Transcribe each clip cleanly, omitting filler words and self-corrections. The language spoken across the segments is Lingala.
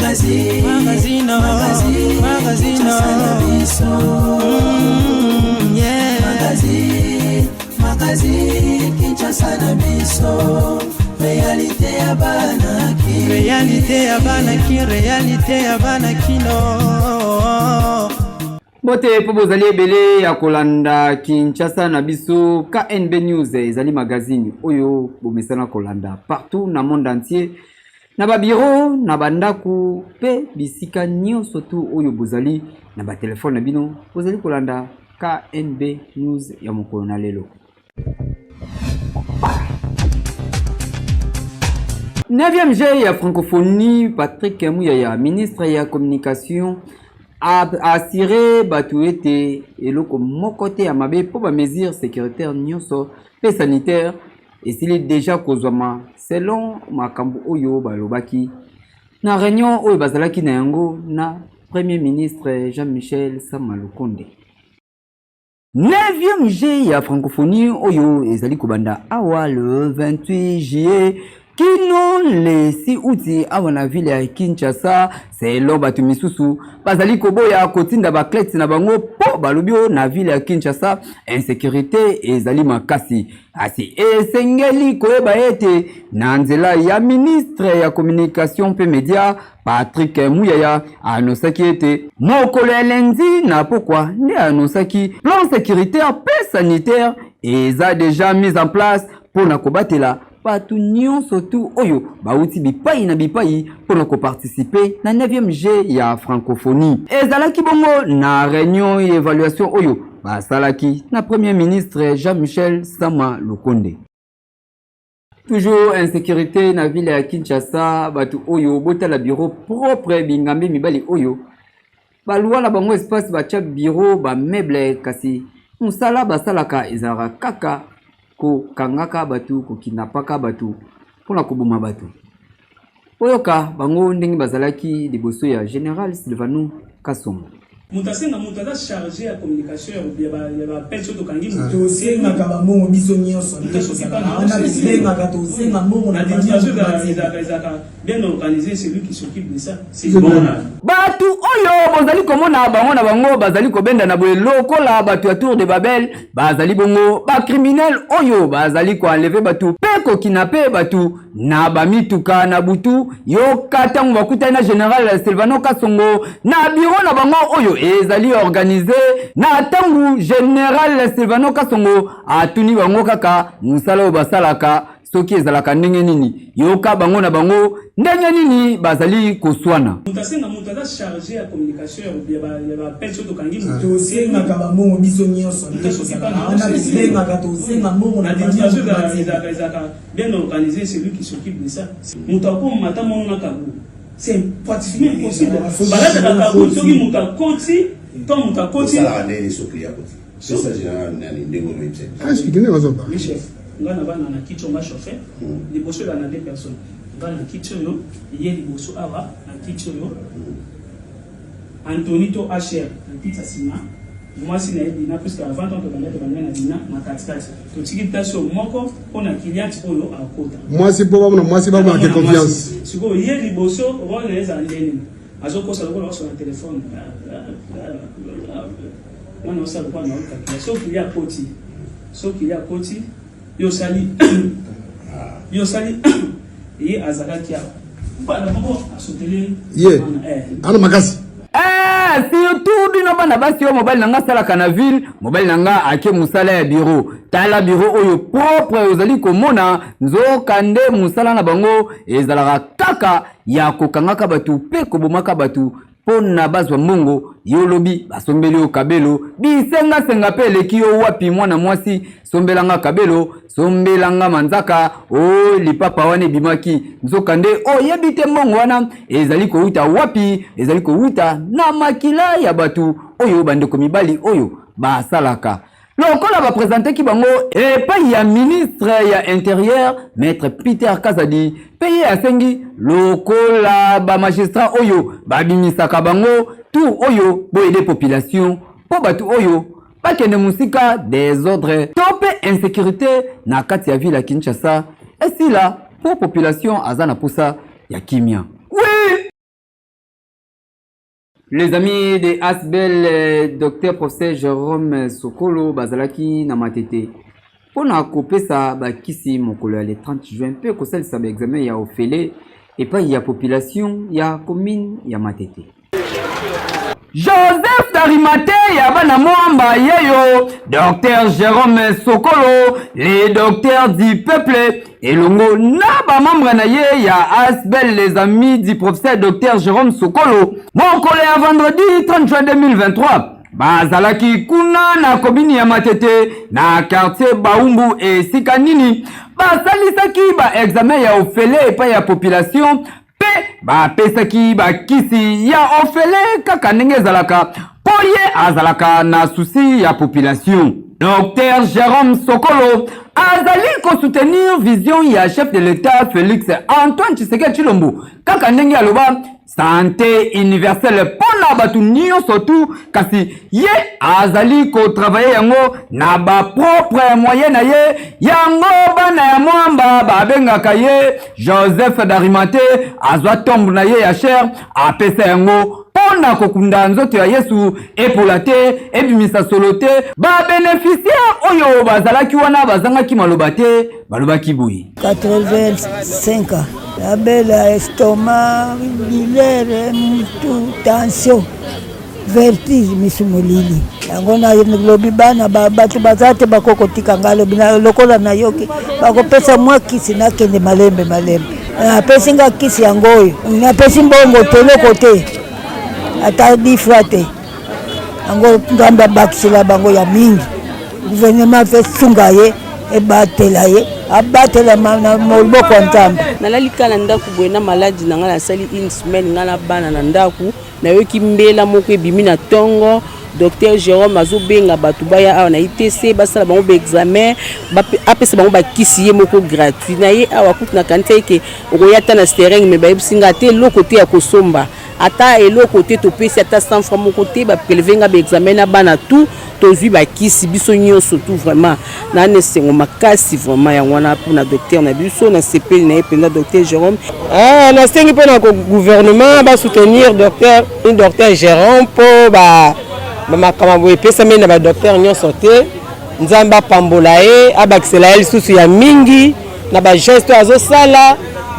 Magazine, Magazine, magazine, magazine, Kinshasa na biso. Yeah. Magazine, magazine, Kinshasa na biso. Réalité ya bana Kin. Réalité ya bana Kin, réalité ya bana Kino. Mbote mpo bozali ebele ya kolanda Kinshasa na biso. KNB News ezali magazine oyo bomesana kolanda partout na monde entier, na babiro, na bandako mpe bisika nyonso tu oyo bozali na batelefone na bino, bozali kolanda KNB News ya mokolo na lelo. 9e G ya francophonie, Patrick Muyaya, ministre ya communication, a assuré bato ete eloko moko te ya mabe mpo bamesure sécuritaire nyonso mpe sanitaire esili deja kozwama, selon makambo oyo balobaki na réunion oyo bazalaki na yango na premier ministre Jean-Michel Sama Lukonde. 9e G ya francophonie oyo ezali kobanda awa le 28 juillet kino le 6 août awa na ville ya Kinshasa. Selon bato misusu, bazali koboya kotinda baathlètes na bango mpo balobi oyo na ville ya Kinshasa insécurité ezali makasi. Kasi esengeli koyeba ete na nzela ya ministre ya communication mpe media, Patrick Muyaya, anonsaki ete mokolo ya lundi na pokwa nde anonsaki plan sécuritaire mpe sanitaire eza déjà mise en place mpona kobatela bato nyonso tu oyo bauti bipai na bipai mpona koparticiper na 9e G ya francophonie. Ezalaki bongo na réunion ya évaluation oyo basalaki na premier ministre Jean-Michel Sama Lukonde. Toujours insécurité na ville ya Kinshasa. Bato oyo, botala bureau propre, bingambe mibali oyo baluwa na bango espace, batya bureau, bameuble, kasi mosala basalaka ezalaka kaka kokangaka bato, kokidnapaka bato mpona koboma bato. Oyoka bango ndenge bazalaki liboso ya général Silvano Kasongo. Moto asenga, moto aza chargé ya communication ya bapesi oyo tokangi moto. Tosengaka bambongo biso nyonso nde tozalaka wana, tosengaka, tosenga mbongo na L'administration ezalaka bien organisé. Celui qui s'occupe de ça, c'est bon. Bato oyo bozali komona bango na bango bazali kobenda na boye lokola bato ya tour de Babel, bazali bongo bacriminels oyo bazali koenlever bato mpe kokidnapper bato na bamituka na butu. Yoka ntango bakutani na général Silvano Kasongo na biro na bango oyo ezali organisé. Na ntango général Silvano Kasongo atuni bango kaka mosala oyo basalaka soki ezalaka ndenge nini, yoka bango na bango ndenge nini bazali koswana. Moto asenga, moto aza chargé ya communication ya bapesi oyo tokangi moto. Tosengaka bambongo biso nyonso nde tozalaka wana, tosengaka, tosenga mbongo na L'administration ezalaka bien organisé. Celui qui s'occupe de ça, moto akoma ata mono na cagoule, c'est pratiquement impossible. Balataka cagoule soki moto akoti to moto akoti. Osalaka ndenge soki ya koti pesa général nani ndenge onoyebisa? Explique ndenge bazoba. Oui chef, nga na bana na kiti nga chauffeur, liboso eza na deux personnes. Nga na kiti oyo, ye liboso awa na kiti oyo, Antony to hr na kiti ya nsima, mwasi na ye Dina, puisque avant tant tobanda na Dina na katikati. Totiki place oyo moko mpona cliente oyo akota. Mwasi mpo bamona mwasi, bamonake confiance. Sikoyo ye liboso, rôle na ye ezala nde nini? Azokosa lokola osola na telefone wana, osala lokola naokakila. Soki client akoti, yo osali ye azalaki awa, bana moko asotele. Ye ana makasi. Eh, surtout bino bana basi oyo, mobali na nga asalaka na ville, mobali na nga ake mosala ya biro, tala biro oyo propre ozali komona, nzoka nde mosala na bango ezalaka kaka ya kokangaka bato mpe kobomaka bato mpo na bazwa mbongo. Yo olobi basombeli yo kabelo, bisengasenga mpe eleki yo wapi. Mwana mwasi, sombelanga kabelo, sombelanga manzaka o lipapa wana ebimaki, nzokande oyebi te mbongo wana ezali kowuta wapi. Ezali kowuta na makila ya bato oyo bandeko mibali oyo basalaka. Lokola baprésentaki bango epai ya ministre ya intérieur, maître Peter Kazadi, mpe ye asengi lokola bamagistrat oyo babimisaka bango tour oyo boaider population mpo bato oyo bakende mosika. Désordre to mpe insécurité na kati ya ville ya Kinshasa esila mpo population aza na posa ya kimia. Oui. Les amis de Asbel, Docteur Professeur Jérôme Sokolo bazalaki na Matete mpo na kopesa bakisi mokolo ya le 30 juin mpe kosalisa ba examen ya ofele epai ya population ya commune ya Matete. Joseph d'Arimathée ya bana Mwamba yeyo Docteur Jérôme Sokolo le docteur du peuple elongo na ba membre na ye ya Asbel les amis du professeur Docteur Jérôme Sokolo mokolo ya vendredi 30 juin 2023 bazalaki kuna na komini ya Matete na quartier Baumbu esika nini basalisaki ba examen ya ofele epai ya population mpe bapesaki bakisi ya ofele kaka ndenge ezalaka mpo ye azalaka na susi ya population. Dr Jerome Sokolo azali kosoutenir vision ya chef de l'Etat Felix Antoine Tshisekedi Tshilombo kaka ndenge aloba sante universelle mpo na bato nyonso tu, kasi ye azali kotravaille yango na bapropre moyen na ye. Yango bana ya Mwamba babengaka ye Joseph d'Arimathée, azwa tombe na ye ya cher apesa yango mpo na kokunda nzoto ya Yesu epola te, ebimisa solo te. Babenefisiare oyo bazalaki wana bazangaki maloba te, balobaki boye: 85 ans nabela estomac, douleur mutu, tension, vertige, misu molili. Yango nalobi bana bato baza te bakoki kotika ngai, alobi lokola nayoki bakopesa mwa kisi nakende malembe malembe. Apesi nga kisi yango oyo, napesi mbongo te, eloko te, ata difra te. Yango Nzambe abakisela bango ya mingi. Gouvernement fe sunga ye, ebatela ye, abatela na loboko ya Nzambe. Nalali kaka na ndako boye na maladi na ngai, nasali une semaine ngai na bana na ndako. Nayoki mbela moko ebimi na tongo, Docteur Jerome azobenga bato baya awa na ITC basala bango ba examen, apesa bango bakisi ye moko gratuit. Na ye awa kutu nakanisa eke okoya ata na seringue, mais bayebisi nga ata eloko te ya kosomba, ata eloko te, topesi ata 100 francs moko te. Ba prelever nga ba examen na bana tout, tozwi bakisi biso nyonso tout. Vraiment na na esengo makasi vraiment. Yango wana mpona docteur na biso, nasepeli na ye mpenza, Docteur Jérôme. Ah, nasengi mpona ko gouvernement basoutenir docteur Jérôme mpo bamakambo boye epesami na badocteur nyonso te. Nzambe apambola ye, abakisela ye lisusu ya mingi na bageste oyo azosala.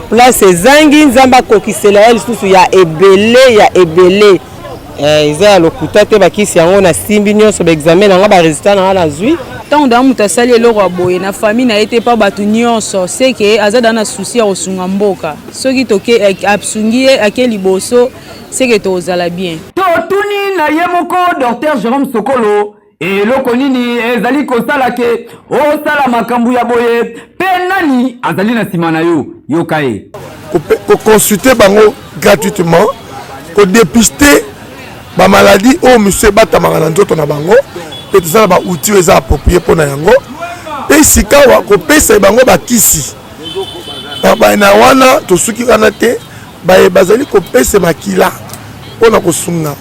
Place ezangi, Nzambe akokisela ye lisusu ya ebele ya ebele. Eza ya lokuta te, bakisi yango nasimbi nyonso, baexamen na nga, baresultat na nga nazwi. Ntango daa moto asali eloko ya boye na famille na ye te, mpa bato nyonso seke aza daa na susi ya kosunga mboka. Soki toke asungi ye ake liboso, seke tokozala bien. Totuni na ye moko Docteur Jerome Sokolo eloko nini ezali kosala ke osala makambo ya boye mpe nani azali na nsima na yo. Yoka ye. Koconsulte bango gratuitement, kodepiste bamaladi oyo mosusu ebatamaka na nzoto na bango, mpe tosala baoutil oyo eza approprié mpo na yango, mpe sikawa kopesa bango bakisi na wana. Tosuki wana te, baye bazali kopesa makila mpo na kosunga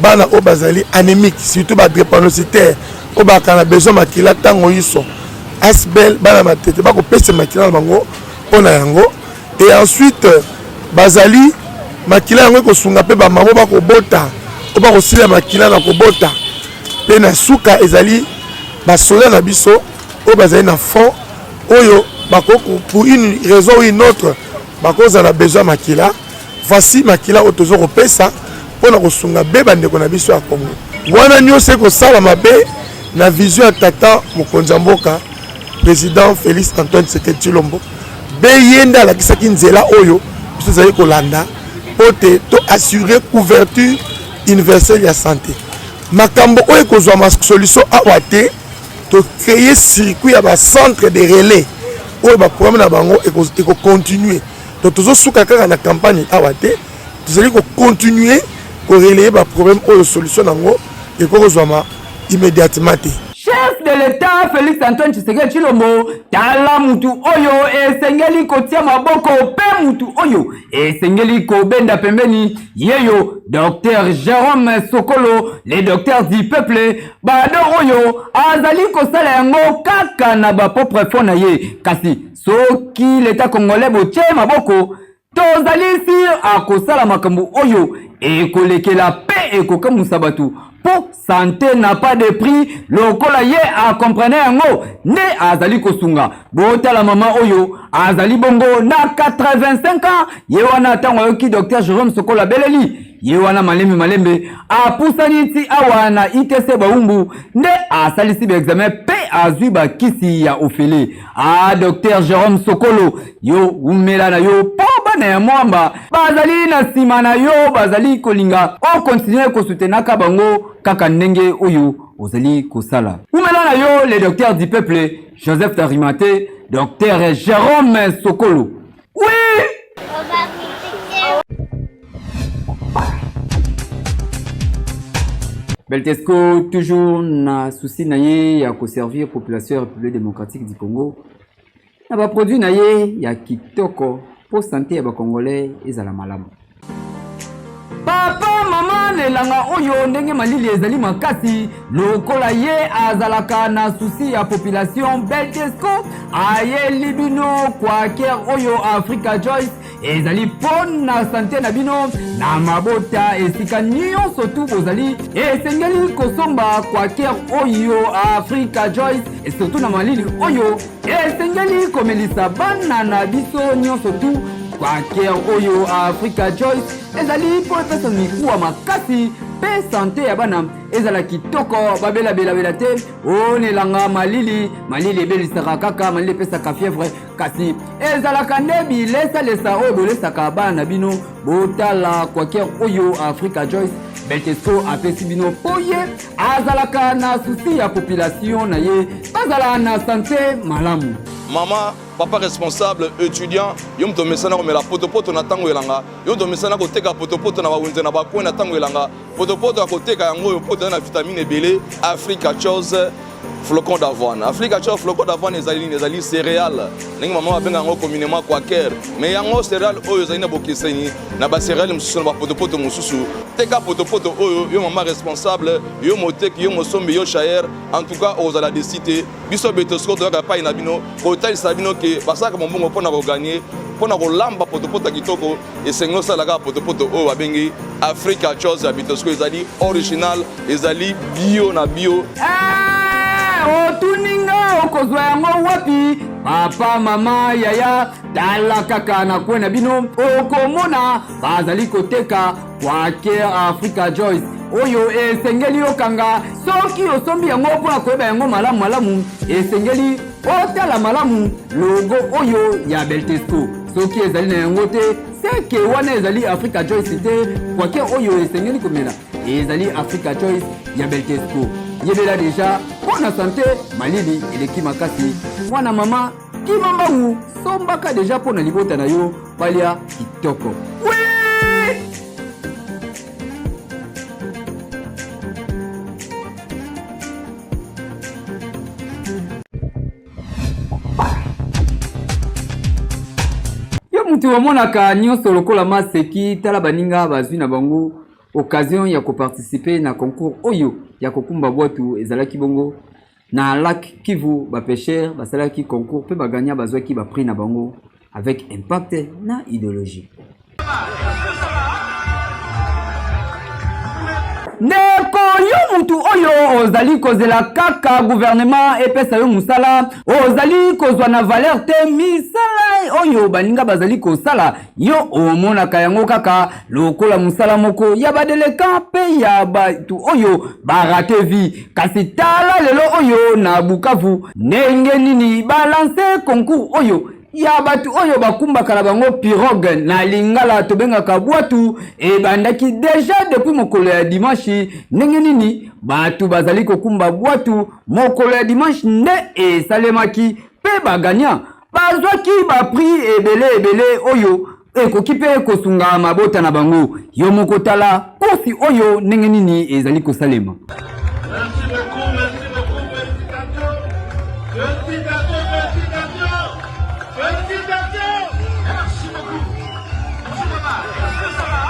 bana oyo bazali anémique, surtout badrépanocytaire oyo bakaka na besoin makila ntango nyonso, Asbel bana Matete bakopesa makila na bango mpo na yango. Et ensuite bazali makila yango ekosunga mpe bamama bakobota oyo bakosila makila na kobota. Mpe na suka ezali basoda na biso oyo bazali na front, oyo pour une raison ou une autre bakozala na besoin makila. Voici makila oyo tozo kopesa mpo na kosunga be bandeko na biso ya Congo. Wana nyonso ekosala mabe na vision ya tata mokonzi ya mboka, président Félix Antoine Tshisekedi Tshilombo. Be ye nde alakisaki nzela oyo biso tozali kolanda mpo te to assurer couverture universelle ya santé. Makambo oyo ekozwama solution awa te, tocreye circuit ya bacentre de relais oyo baprogramme na bango ekocontinue. Donc tozosuka kaka na campagne awa te, tozali kocontinue korelaye baproblème oyo solution nango ekoki kozwama immédiatement te. Chef de l'État Félix Antoine Tshisekedi Tshilombo, tala mutu oyo esengeli kotia maboko pe mutu oyo esengeli kobenda pembeni yeyo Dr Jérôme Sokolo, le docteur du peuple. Bado oyo azali kosala yango kaka na ba propre fonds na ye, kasi soki l'État congolais botie maboko, tozali sur akosala makambo oyo ekolekela pe. mpe ekokamwisa bato mpo sante n'a pas de prix. Lokola ye akomprene yango nde azali kosunga. Botala mama oyo azali bongo na 85 ans, ye wana ntango ayoki Dr Jerome Sokolo abeleli ye wana malembe malembe apusani ti awa na ITC Bawumbu nde asalisi baexamen mpe azwi bakisi ya ofele. A Dr Jerome Sokolo, yo umela na yo mpo bana ya mwamba bazali na nsima na yo, bazali kolinga okontinue kosutenaka bango kaka ndenge oyo ozali kosala. Umela na yo le docteur du peuple Joseph Tarimate, Dr Jerome Sokolo. Oui! Beltesco toujours na souci na ye ya koservir population ya République démocratique du Congo na baproduit na ye ya kitoko mpo sante ya bacongolais ezala malamu. Papa, mama na elanga oyo ndenge malili ezali makasi, lokola ye azalaka na souci ya population, Beltesco ayeli bino kwaker oyo Africa Joyce ezali mpo na sante na bino na mabota esika nyonso tu bozali. Esengeli kosomba kwaker oyo Africa Joyce, surtout na malili oyo esengeli komelisa bana na biso nyonso tu kwaker oyo Africa Joyce ezali mpo epesa mikuwa makasi mpe sante ya bana ezala kitoko, babelabelabela te. Onelanga malili, malili ebelisaka kaka, malili epesaka fièvre, kasi ezalaka nde bilesalesa oyo bolesaka bana na bino. Botala kwaker oyo Africa Joyce Beltesco apesi bino mpo ye azalaka na susi ya population na ye bazala na sante malamu. Mama, papa responsable, étudiant, yo moto omesana komela potopoto na ntango elanga, yo moto omesana koteka potopoto na bawenze na bacoin na ntango elanga, potopoto ya koteka yango oyo mpo na vitamine ebele. Africa Chose flocon d'avoine. Africa Chose flocon d'avoine ezali nini? Ezali céréale, ndenge mama babenga yango communément quaker, mais yango céréale oyo ezali na bokeseni na bacéréale mosusu na bapotopoto mosusu. Teka potopoto oyo, yo mama responsable, yo moteki, yo mosombi, yo chayer, en tout cas okozala desi te. Biso Betosco toyaka epai na bino kotalisa bino ke basalaka mombongo mpo na koganye, mpo na kolamba potopoto ya kitoko. Esengeli osala kaka potopoto oyo babengi Africa Chose ya Bitosco, ezali original, ezali bio na bio. Otuni nga okozwa yango wapi? Papa, mama, yaya, tala kaka na kwe na bino, okomona bazali koteka kwake Africa Joyce oyo. Esengeli okanga soki osombi yango mpo na koyeba yango malamu malamu, esengeli otala malamu logo oyo ya Beltesco. Soki ezali na yango te, seke wana ezali Africa Joyce te. Kwake oyo esengeli komela ezali Africa Choice ya Beltesco. Yebela deja mpo na sante, malili eleki makasi. Mwana mama, kima mbangu, sombaka deja mpo na libota na yo balia kitoko. Oui! Yo mutu omonaka nyonso lokola maseki, tala baninga bazwi na bango occasion ya koparticipe na concours oyo ya kokumba bwatu ezalaki bongo na lac Kivu. Bapêcheur basalaki concours mpe bagagna, bazwaki baprix na bango avec impact na idéologie. Ndeko, yo mutu oyo ozali kozela kaka gouvernement epesa yo mosala, ozali kozwa na valeur te misala oyo baninga bazali kosala, yo omonaka yango kaka lokola mosala moko ya badeleka mpe ya bato oyo barate vie. Kasi tala lelo oyo na Bukavu ndenge nini balanse concours oyo ya bato oyo bakumbaka na bango pirogue, na lingala tobengaka bwatu. Ebandaki deja depuis mokolo ya dimanche. Ndenge nini bato bazali kokumba bwatu mokolo ya dimanche nde esalemaki mpe baganya bazwaki baprix ebele ebele oyo ekoki mpe kosunga mabota na bango. Yo moko tala kursi oyo ndenge nini ezali kosalema. Merci beaucoup, merci beaucoup, félicitations. Félicitations, félicitations. Félicitations. Merci beaucoup. Bonjour papa, est-ce que ça va?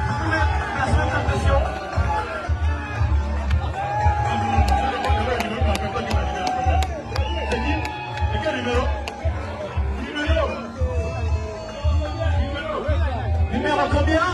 Vous pouvez passer votre pression. C'est qui? C'est quel numéro? Numéro. Numéro combien?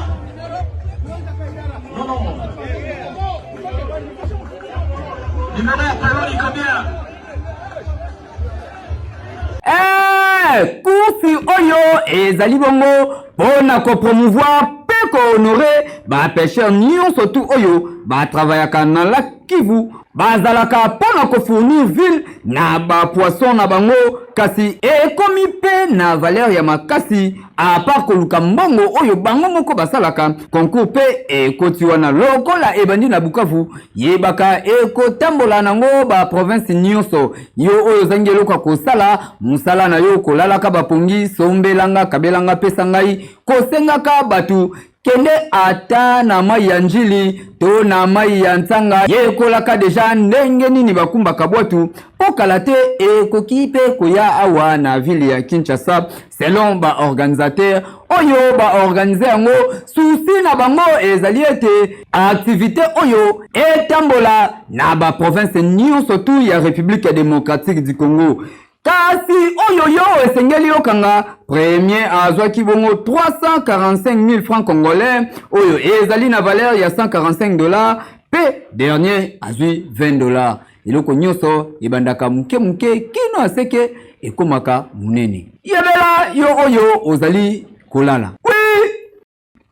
Eh, course oyo ezali bongo mpo na kopromouvoir mpe kohonore bapêcheur nyonso tu oyo batravayaka na lac Kivu bazalaka mpo na kofournir ville na bapoisson na bango kasi ekomi mpe na valeur ya makasi apart koluka mbongo oyo bango moko basalaka. Concours mpe ekoti wana lokola ebandi na Bukavu, yebaka ekotambola nango ba province nyonso. Yo oyo ozangi eloko ya kosala, mosala na yo kolalaka bapongi, sombelanga, kabelanga, pesa ngai, kosengaka bato Kende ata na mai ya Njili to na mai ya Nsanga, yekolaka deja ndenge nini bakumbaka bwatu mpo kala te ekoki mpe koya awa na ville ya Kinshasa. Selon ba organisateur oyo ba organise yango, souci na bango ezali ete activité oyo etambola na ba province nyonso tu ya République démocratique du Congo. Kasi oyo yo esengeli okanga, premier azwaki bongo 345 000 francs congolais oyo ezali na valeur ya 145 $, mpe dernier azwi 20 $. Eloko nyonso ebandaka moke moke kino aseke ekomaka monene. Yebela yo oyo ozali kolala. Oui!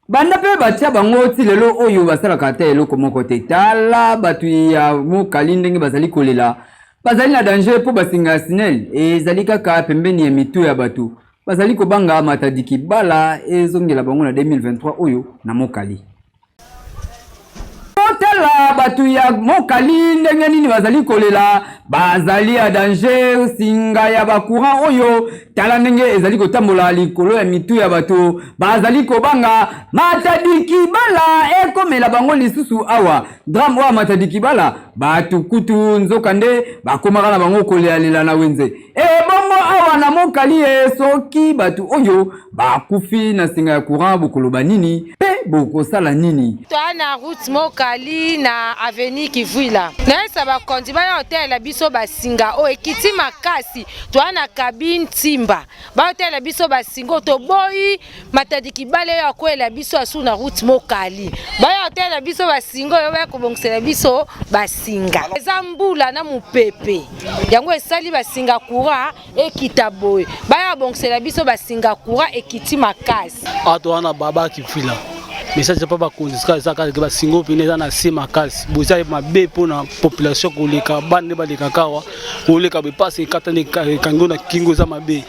Banda mpe batia bango ti lelo oyo basalaka ata eloko moko te. Tala bato ya mokali ndenge bazali kolela, bazali na danger mpo basinga ya SNEL ezali kaka pembeni ya mitu ya bato. Bazali kobanga Matadi Kibala ezongela bango na 2023 oyo na mokali. Tala bato ya mokali ndenge nini bazali kolela, bazali ya danger. Singa ya ba courant oyo tala ndenge ezali kotambola likolo ya mitu ya bato, bazali kobanga Matadi Kibala ekomela bango lisusu awa. Drame oyo Matadi Kibala, bato kutu nzokande bakomaka na bango kolelalela na wenze. Ebongo awa na mokali ye, soki bato oyo bakufi na singa ya courant, bokoloba nini mpe bokosala nini? Toa na route Mokali na avenue Kivuila. Nayesa bakonzi baya kotalela biso basinga oyo ekiti makasi. Toa na cabine Timba. Baotalela biso basinga oyo toboyi Matadi Kibale oyo akwela biso asu na route Mokali. Baya kotalela biso basinga oyo baya kobongisela biso basinga. Eza mbula na mopepe. Yango esali basinga courant ekita boye. Baya kobongisela biso basinga courant ekiti makasi. Awa toza na baba Kivuila. Message mpo bakonzi sika eza kaka basingo mpena eza na se makasi boye, eza mabe mpona population koleka bana nde balekaka awa, koleka boye pasi ekatani ekangi na kingo, eza mabe.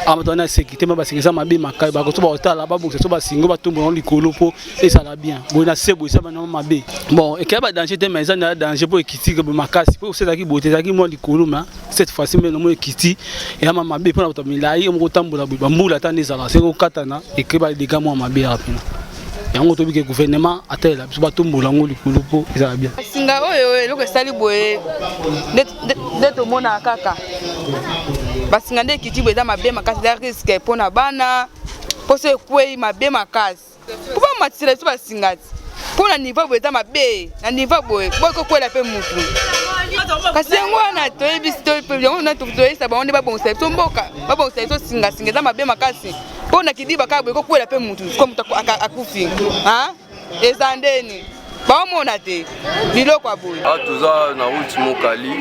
Awa bato wana sécurité ma basinga eza mabe makasi, bakoso bakotala babongisa so basingo batombola yango likolo mpo ezala bien. Boye na se boye eza bana mabe. Bon, ekea ba danger te, mais eza na danger mpo ekiti boye makasi, mpo ezalaki boye te, ezalaki mwa likolo, mais cette fois-ci mpe nomo ekiti, eyama mabe mpona bato milai moko kotambola boye, bambula ata nde ezalaka seki kokatana, eke badega mwa mabe yaka mpena yango. Toyebi ke gouvernement atalela biso, batombola yango likolo mpo ezala bien. Singa oyo eloko esali boye nde tomonaka kaka basinga nde ekiti boye, eza mabe makasi, eza risque mpona bana, mposo ekwei mabe makasi, mpo bamatisela biso basinga ti mpo na niveau boye eza mabe, na niveau boye boye kokwela mpe mutu. Kasi yango wana toyebisi yango wana, toyebisa bango nde babongisa biso mboka, babongisa biso singasinga, eza mabe makasi mpo na kidiba kaka boye kokwela mpe mutu, siko mutu akufi, eza ndeni baomona te biloko ya boye. Awa toza na route Mokali,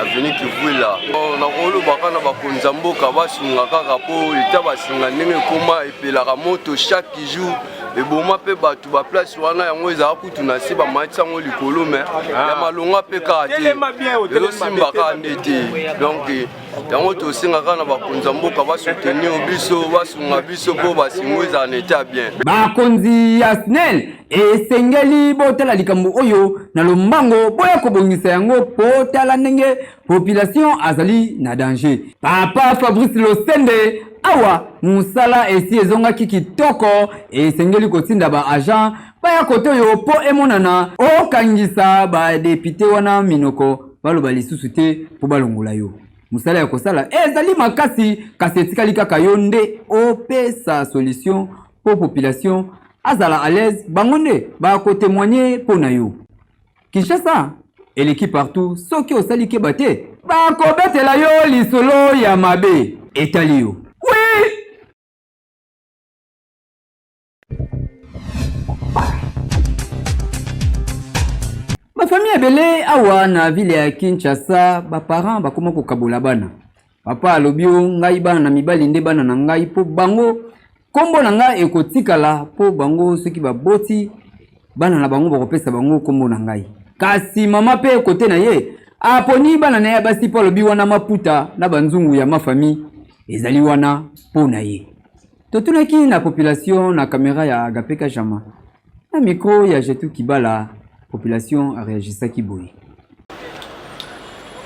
avenue Kivuila. Nakolobaka na bakonzi ya mboka basunga kaka mpo eta basinga ndenge ekoma epelaka moto chaque jour, eboma mpe bato baplace wana. Yango ezalaka kutu na se, bamatisi yango likolo, me ya malonga mpe kaka te, ezosimba kaka nde te. Donc yango tosenga kaka na bakonzi ya mboka basoutenir biso, basunga biso mpo basingo ezala na eta bien. Bakonzi ya SNEL, esengeli botala likambo oyo na lombango, boya kobongisa yango mpo tala ndenge population azali na danger. Papa Fabrice Losende, awa mosala esi ezongaki kitoko, esengeli kotinda ba agent baya kote oyo mpo emonana okangisa badepute wana minoko, baloba lisusu te mpo balongola yo. Mosala ya kosala ezali makasi, kasi etikali kaka yo nde opesa solution mpo population azala à l'aise, bango nde bakotemoigne mpo na yo. Kinshasa eleki partout, soki osali keba te bakobetela yo lisolo ya mabe etali yo. Oui! Bafami Bafamille ebele awa na ville ya Kinshasa, ba parents bakoma kokabola bana. Papa alobi o ngai bana na mibali nde bana na ngai mpo bango kombo na ngai ekotikala mpo bango soki baboti bana na bango bakopesa bango kombo na ngai. Kasi mama mpe kote na ye aponi bana na ye ya basi mpo alobi wana maputa na banzungu ya mafami ezali wana mpo na ye. Totunaki na population na kamera ya Agape Kajama na micro ya Jetu Kibala, population areagisaki boye.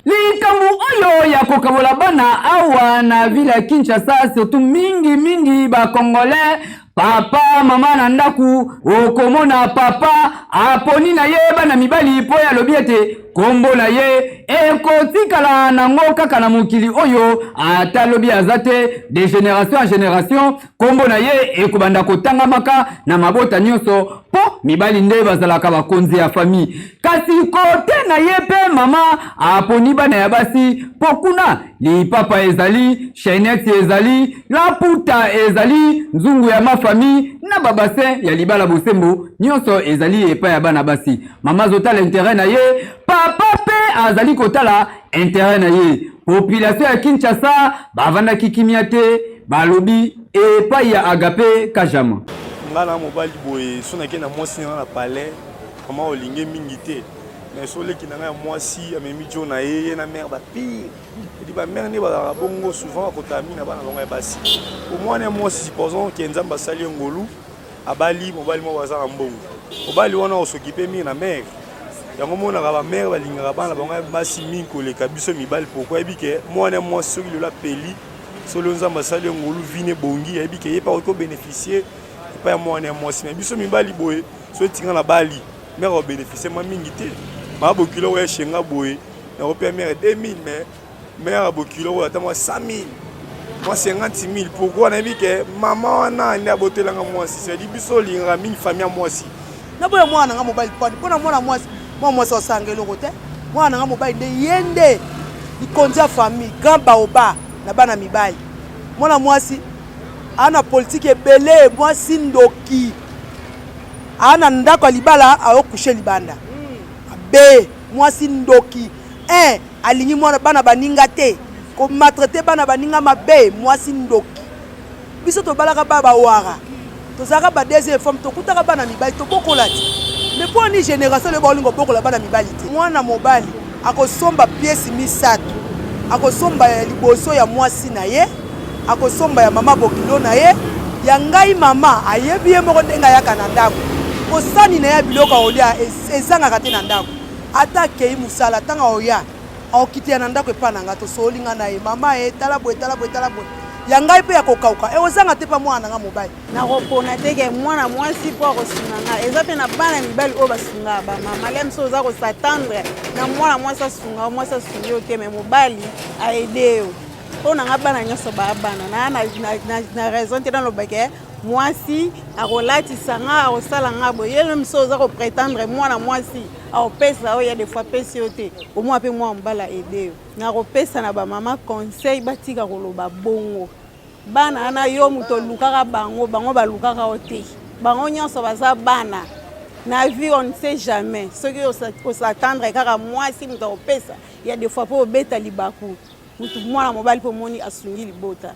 Likambo oyo ya kokabola bana awa na ville ya Kinshasa, surtout mingi mingi ba Congolais, papa mama na ndaku, okomona papa aponi na ye bana mibali mpo ye alobi ete kombo na ye ekotikala nango kaka na mokili oyo, ata lobi aza te, de generation en generation kombo na ye ekobanda kotangamaka na mabota nyonso mpo mibali nde bazalaka bakonzi ya famille. Kasi kote na ye mpe mama aponi bana ya basi mpo kuna lipapa ezali, chainette ezali, laputa ezali, nzungu ya mafamille na babasin ya libala bosembo nyonso ezali epai ya bana basi. Mama azotala interet na ye, papa mpe azali kotala interet na ye. Population ya Kinshasa bavandaki kimia te, balobi epai ya Agape Kajama. Nga na mobali boye so nake na mwasi na nga na palais mama olinge mingi te mais so leki na nga ya mwasi amemi jo na ye ye na mare ba pire edi ba mare nde bazalaka bongo souvent bakotaka mingi na bana bango ya basi po mwana ya mwasi supposons ke nzambe asali ye ngolu abali mobali moko aza na mbongo mobali wana osokipe mingi na mare yango omonaka ba mare balingaka bana bango ya basi mingi koleka biso mibali pourkoi ayebi ke mwana ya mwasi soki lelo apeli solo nzambe asali ye ngolu vine ebongi ayebi ke ye mpe akoki kobeneficie epai ya mwana ya mwasi me biso mibali boye so etinga na bali mare akobeneficie mwa mingi te maa bokilo oyo eshenga boye nakopea mare 2000 mais mare ya bokilo oyo ata mwa 100000 mwa 50000 pourkui nayebi ke mama wana nde abotelanga mwasi cestadi biso olingaka mingi famille ya mwasi Naboya mwana na nga mobali pwani mpo na mwana mwasi mwana mwasi osanga eloko te mwana na nga mobali nde ye nde likonzi ya famille grand baoba na bana mibali mwana mwasi aa na politiki ebele mwasi ndoki aa na ndako ya libala aokushe libanda mabe mwasi ndoki un alingi mwana bana baninga te komatrete bana baninga mabe mwasi ndoki Biso tobalaka ba bawara tozalaka ba deuxième femme tokutaka bana mibali tobokola te mais mpo ni génération lelo baolinga obokola bana mibali te mwana mobali akosomba pièce misato akosomba ya liboso ya mwasi na ye akosomba ya mama bokilo na ye ya ngai mama ayebi ye moko ndenge ayaka na ndako kosani na ye ya biloko akolia ezangaka te na ndako ata akei mosala ntango akoya Akokitela na ndako epai na ngai, tosololi ngai na ye, mama e, tala boye, tala boye, tala boye. Ya ngai mpe ya kokauka ekozanga te mpa mwana na ngai mobali. Nakopona te ke mwana mwasi mpo akosunga ngai. Eza mpe na bana mibali oyo basungaka bamama. Lem so oza kosatendre na mwana mwasi asunga yo, mwasi asungi yo te, me mobali aide yo. Mpo na ngai bana nyonso baa bana. Na, na, na, na, na raison te naloba ke mwasi akolatisa nga akosala nga boye. Ye meme so oza kopretendre mwana mwasi akopesa oyo ya des fois apesi yo te omwa mpe mwana mobali aide yo nakopesa na bamama conseil batika koloba bongo bana wana yo moto olukaka bango bango balukaka yo te bango nyonso baza bana na vie on ne sait jamais soki osatendre kaka mwasi moto akopesa ya des fois mpo obeta libaku moto mwana mobali mpo omoni asungi libota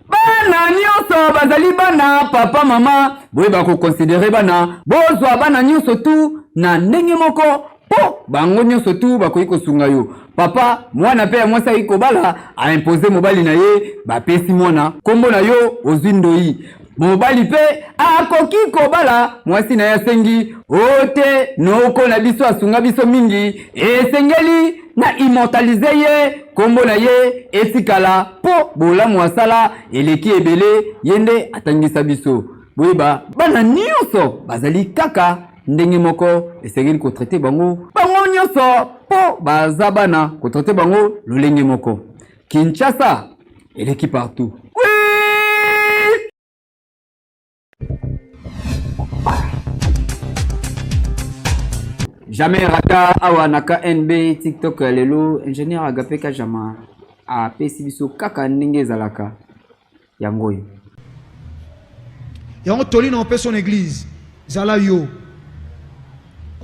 Bana nyonso bazali bana papa mama, boyeba kokonsidere bana, bozwa bana nyonso tu na ndenge moko mpo bango nyonso tu bakoki kosunga yo. Papa mwana mpe ya mwasi akoki kobala, aimpose mobali na ye, bapesi mwana nkombo na yo, ozwi ndoi. Mobali mpe akoki kobala mwasi na ye, asengi o te noko na biso asunga biso mingi, esengeli na immortalize ye, nkombo na ye etikala mpo bolamu asala eleki ebele, ye nde atangisa biso. Boyeba bana nyonso bazali kaka ndenge moko, esengeli kotraite bango bango nyonso mpo baza bana, kotraite bango lolenge moko. Kinshasa eleki partout. Oui! Jamais rata awa na KNB TikTok ya lelo ingénieur Agape Kajama apesi biso kaka ndenge ezalaka yango oyo. Yango toli na opesa na église zala yo.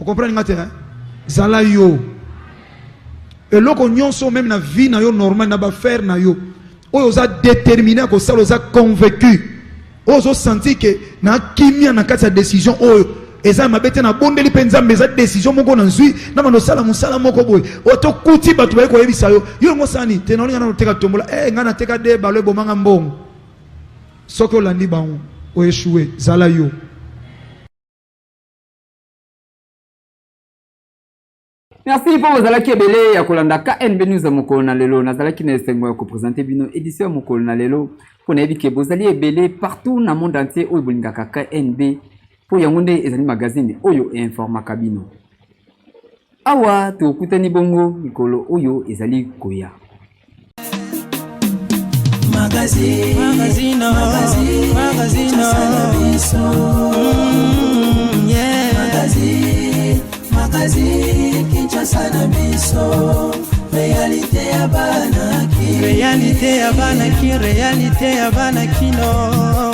O comprendre nga te hein? Zala yo. Eloko nyonso meme na vie na yo normal na ba faire na yo. Oyo oza déterminé ya kosala oza convaincu. Oyo ozo sentir que na kimia na kati ya décision oyo eza mabe te nabondeli mpe nzambe eza décision moko nazwi na bando osala mosala moko boye oyo tokuti bato baye koyebisa yo yo yango osala nini te naolinga nano oteka tombola e eh, ngai nateka de balo ebomanga mbongo soki olandi bango oechoue zala yo. Merci mpo bozalaki ebele ya kolanda KNB News ya mokolo na lelo. Nazalaki na esengo ya kopresente bino edition ya mokolo na lelo mpo nayebi ke bozali ebele partout na monde entier oyo bolingaka KNB mpo yango nde ezali magazine oyo einformaka bino. Awa tokutani bongo mikolo oyo ezali koya. Magazine, magazine, magazine, magazine, yeah. Magazine, magazine, Kinshasa na biso, réalité ya bana ki, réalité ya bana ki, réalité ya bana kino.